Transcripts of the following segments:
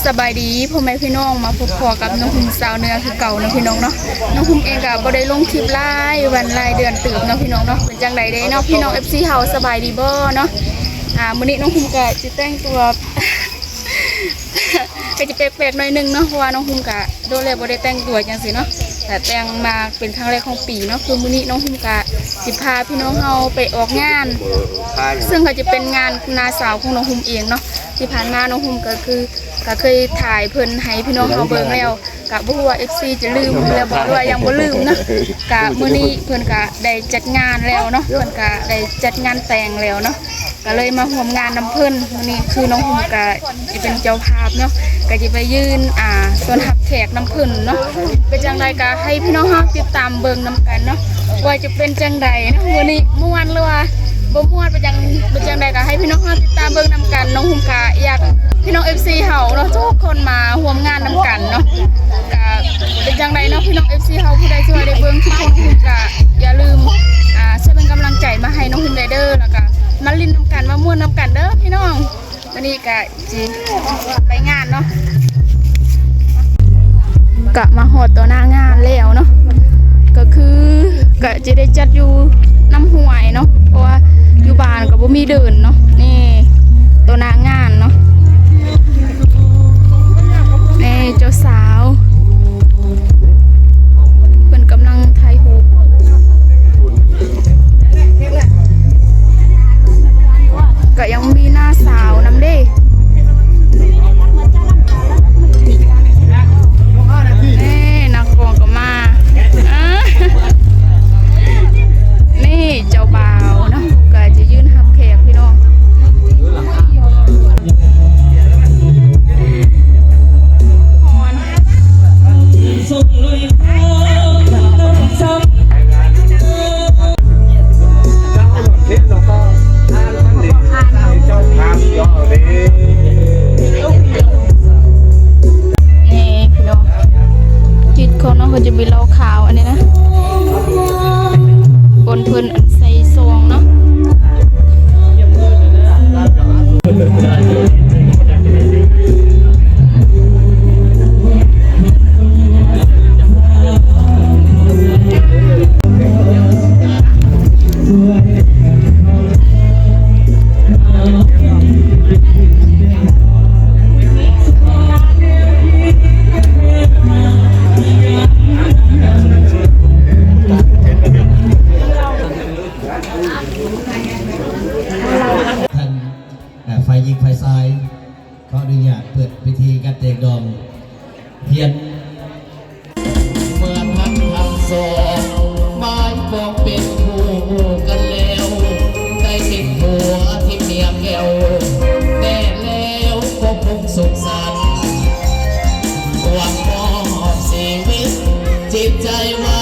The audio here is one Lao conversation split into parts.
ສະບາຍດີພໍ່ແມ່ພີ່ນ້ອງ ມາພົບພໍ້ກັບນ້ອງຮຸ່ມຊາວເໜືອຄືເກົ່າເນາະພີ່ນ້ອງເນາະ. ນ້ອງຮຸ່ມເອງກະບໍ່ໄດ້ລົງຄລິບຫຼາຍວັນຫຼາຍເດືອນເຕີບເນາະພີ່ນ້ອງເນາະ. ເປັນຈັ່ງໃດເດ້ເນາະພີ່ນ້ອງ ເອັຟຊີ ເຮົາ ສະບາຍດີບໍ່ເນາະ? ອາ ມື້ນີ້ນ້ອງຮຸ່ມກະຊິແຕ່ງຕົວ ກະຈະແປກໆໜ້ອຍໜຶ່ງເນາະ ເພາະວ່ານ້ອງຮຸ່ມກະ ໂດນແລ້ວບໍ່ໄດ້ແຕ່ງຕົວຈັ່ງຊີ້ເນາະ ກະແຕ່ງມາເປັນຄັ້ງແລກຂອງປີເນາະ. ຄືມື້ນີ້ນ້ອງຮຸ່ມກະຊິພາພີ່ນ້ອງເຮົາໄປອອກງານ ເຊິ່ງກະຈະເປັນງານນ້າສາວຂອງນ້ອງຮຸ່ມເອງເນາະ. ທີ່ຜ່ານມານ້ອງຮຸ່ມກະຄື ກະເຄີຍຖ່າຍເພິ່ນໃຫ້ພີ່ນ້ອງເຮົາເບິ່ງແລ້ວ ກະບໍ່ຮູ້ວ່າເອັຟຊີຈະລືມແລ້ວບໍ່ ຫຼືວ່າຍັງບໍ່ລືມເນາະ. ກະມື້ນີ້ເພິ່ນກະໄດ້ຈັດງານແລ້ວເນາະ ເພິ່ນກະໄດ້ຈັດງານແຕ່ງແລ້ວເນາະ ກະເລີຍມາຮ່ວມງານນຳເພິ່ນ. ມື້ນີ້ຄືນ້ອງຮຸ່ມກະ ຈະເປັນເຈົ້າພາບເນາະ ກະຈະໄປຢືນ ອ່າ ຕ້ອນຮັບແຂກນຳເພິ່ນເນາະ. ເປັນຈັ່ງໃດກະໃຫ້ພີ່ນ້ອງເຮົາຕິດຕາມເບິ່ງນຳກັນເນາະ ວ່າຈະເປັນຈັ່ງໃດເນາະ. ມື້ນີ້ມ່ວນ ຫຼືວ່າບໍ່ມ່ວນ ເປັນຈັ່ງ ເປັນຈັ່ງໃດກະໃຫ້ພີ່ນ້ອງເຮົາຕິດຕາມເບິ່ງນຳກັນ. ນ້ອງຮຸ່ມກະຢາກ ພີ່ນ້ອງເອັຟຊີເຮົາເນາະ ທຸກຄົນມາຮ່ວມງານນຳກັນເນາະ. ກະເປັນຈັ່ງໃດເນາະ ພີ່ນ້ອງເອັຟຊີເຮົາ ຜູ້ໃດທີ່ວ່າໄດ້ເບິ່ງຄລິບຂອງນ້ອງຮຸ່ມກະຢ່າລືມ ອ່າ ຊ່ວຍເປັນກຳລັງໃຈມາໃຫ້ນ້ອງຮຸ່ມແດ່ເດີ ແລ້ວກະມາຫຼິ້ນນຳກັນ ມາມ່ວນນຳກັນເດີພີ່ນ້ອງ. ມື້ນີ້ກະຊິໄປງານເນາະ ກະມາຮອດຕໍ່ໜ້າງານແລ້ວເນາະ ກະຄື ກະຈະໄດ້ຈັດຢູ່ນຳຫ້ວຍເນາະ ເພາະວ່າຢູ່ບ້ານກະບໍ່ມີເດີ່ນເນາະ. ນີ້ຕໍ່ໜ້າງານເນາະ ນີ້ເຈົ້າສາວ ເພິ່ນກຳລັງຖ່າຍຮູບ ກະຍັງມີນ້າສາວນຳເດ້. ນີ້ນັກຮ້ອງກະມາ ນີ້ເຈົ້າບ່າວເນາະ ກະຈະຢືນຮັບແຂກພີ່ນ້ອງ. ນີ້ພີ່ນ້ອງ ຈິດຂອງນ້ອງເພິ່ນຈະມີເຫຼົ້າຂາວອັນນີ້ນະ ບ່ອນເພິ່ນອັນໃສ່ຊອງເນາະ. ທ່ານ ເອີ ຝ່າຍຍິງຝ່າຍຊາຍ ຂໍອະນຸຍາດເປີດພິທີການແຕກດອງ ພຽງ ເມື່ອທ່ານທັງສອງໝາຍປອງເປັນຄູ່ຮູ້ກັນແລ້ວ ໄດ້ເປັນຜົວທິບເມຍແກ້ວແນ່ແລ້ວ ກໍຄົງສຸກສັນ ຫວັງມອບຊີວິດຈິດໃຈໄວ້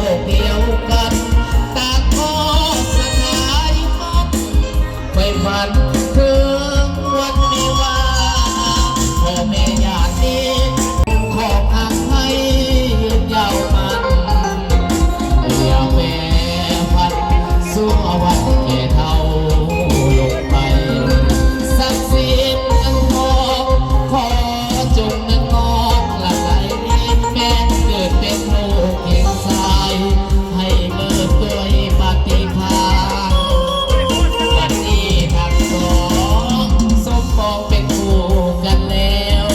ອົກດຽວກັນ ຕ່າງກໍສະຫາຍຮັກ ໄຟຝັນເຖິງວັນວິວາ ພໍ່ແມ່ຍາດມິດຂອງຮັກໃຫ້ຍືນຍາວໝັ້ນ ຢ່າແປຜັນສູ່ອາວັນແກ່ເຖົ້າລົງໄປ ສັກສິດເງິນທອງ ຂໍຈົ່ງເງິນງອກລະໄຫຼ ແມ່ນເກີດເປັນລູກຍິງຊາຍ ໃຫ້ເມີດດ້ວຍປະຕິພານ ບັດນີ້ທັງສອງສົມປອງເປັນຄູ່ກັນແລ້ວ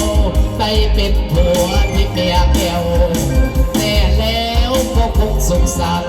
ໄດ້ເປັນຜົວທິບເມຍແກ້ວແນ່ແລ້ວ ກໍຄົງສຸກສັນ